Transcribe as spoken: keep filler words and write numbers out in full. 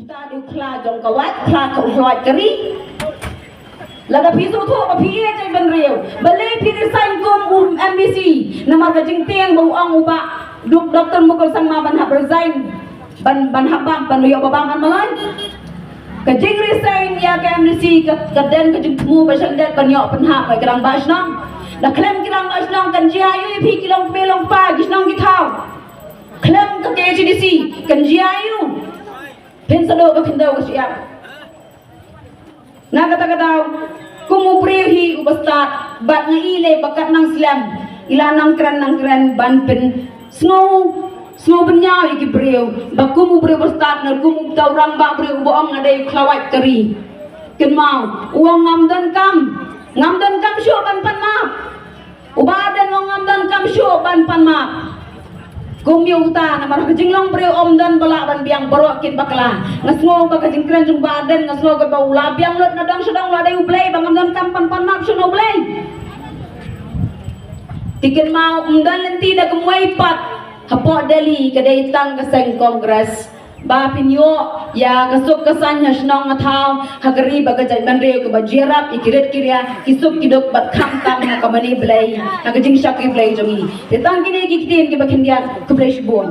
Da dei u khla jong ka wait, khla ka u khla wait ka ri. Lada phi sngewthuh ba phi ïeit ïa ka jaitbynriew, balei phi resign kum u M D C? Namar ka jingtieng ba u ong u Bah Dok-, Doktor Mukul Sangma ban hap resign, ban, ban hap bam, ban ïoh ba bam, ban malai. Ka jingresign ïa ka M D C ka, ka don ka jingthmu ba shen dei ban ïoh pynhap ïa ki rangbah shnong. Da khlem ki rangbah shnong kan jia aïu ïa phi ki long kmie long kpa ki shnong ki thaw. Khlem ka K H A D C kan jia aïu. Phin sa duh ba khyndew ka shyiap. Na kata ka daw, kum u briew hi uba stad, bad nga i lei ba kat nang slem, i la nang kren nang kren ban pynsngew, sngew bynñiaw ïa ki briew, ba kum u briew uba stad, na kum uta u rangbah briew uba ong nga dei u khla wait ka ri. Kynmaw, u ong ngam don kam, ngam don kam shuh ban pan map. U Bah Ardent u ong ngam don kam shuh ban pan map. Kum ïa uta, namar ka jinglong briew ym don ba lah ban biang, baroh kin bakla. Nga sngew ba ka jingkren jong u Bah Ardent, nga sngew ba u la biang lut na dong sha dong, u la dei u Blei, ba ngam don kam ban pan map shuh na u Blei. Te kynmaw, ym don lynti da kumwei pat hapoh Delhi, ka dei tang ka seng Congress. Ba phin ïoh ïa ka suk ka saiñ ha shnong ha thaw, ha ka ri bad ka jaitbynriew kaba jia rap ïa ki rit ki ria, ki suk ki duk bad khamtam ha ka mane Blei, ha ka jingshakri Blei jong ngi. Te tang kine ki ktien kiba khyndiat, khublei shibun.